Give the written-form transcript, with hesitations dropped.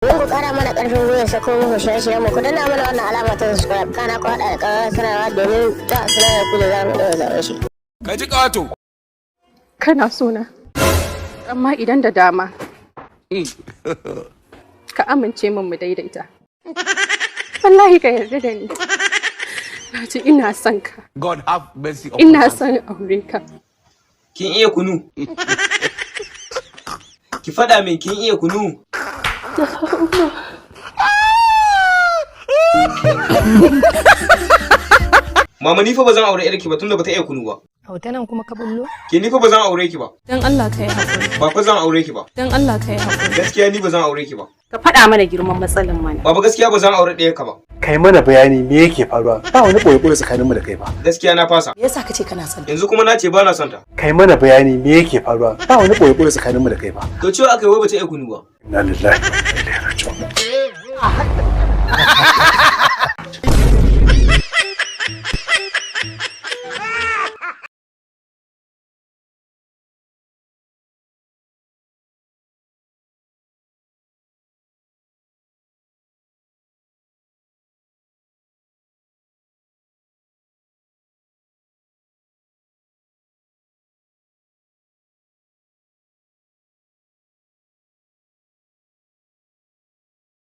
Don ku kara mana karfin gwiwa sako muku shirye-shiryen mu, ku danna mana wannan alama ta subscribe, kana ku haɗa da ƙararrawar sanarwa domin za a sanar da ku da za mu ɗaura zaɓen shi. Ka ji ƙato. Kana so na, amma idan da dama ka amince min mu daidaita, wallahi ka yarda da ni. Na ji ina son ka. God have mercy upon Ina us. son aure ka. Kin iya kunu? Ki faɗa min, kin iya kunu? Mama, ni fa ba zan aure yarki ba tunda bata iya kunu ba. Hauta nan kuma ka bullo? Ke, ni fa ba zan aure ki ba. Dan Allah ka yi haƙuri. Ba fa zan aure ki ba. Dan Allah ka yi haƙuri. Gaskiya ni ba zan aure ki ba. Ka faɗa mana girman matsalan mana. Baba, gaskiya ba zan aure ɗaya ka ba. Kai mana bayani me yake faruwa? Ba wani boye-boye tsakaninmu da kai ba. Gaskiya na fasa. Me yasa kace kana son ta? Yanzu kuma na ce ba na son ta. Kai mana bayani me yake faruwa? Ba wani boye-boye tsakaninmu da kai ba. To, cewa aka yi wai bata iya kunu ba. Inna lillahi wa inna ilaihi.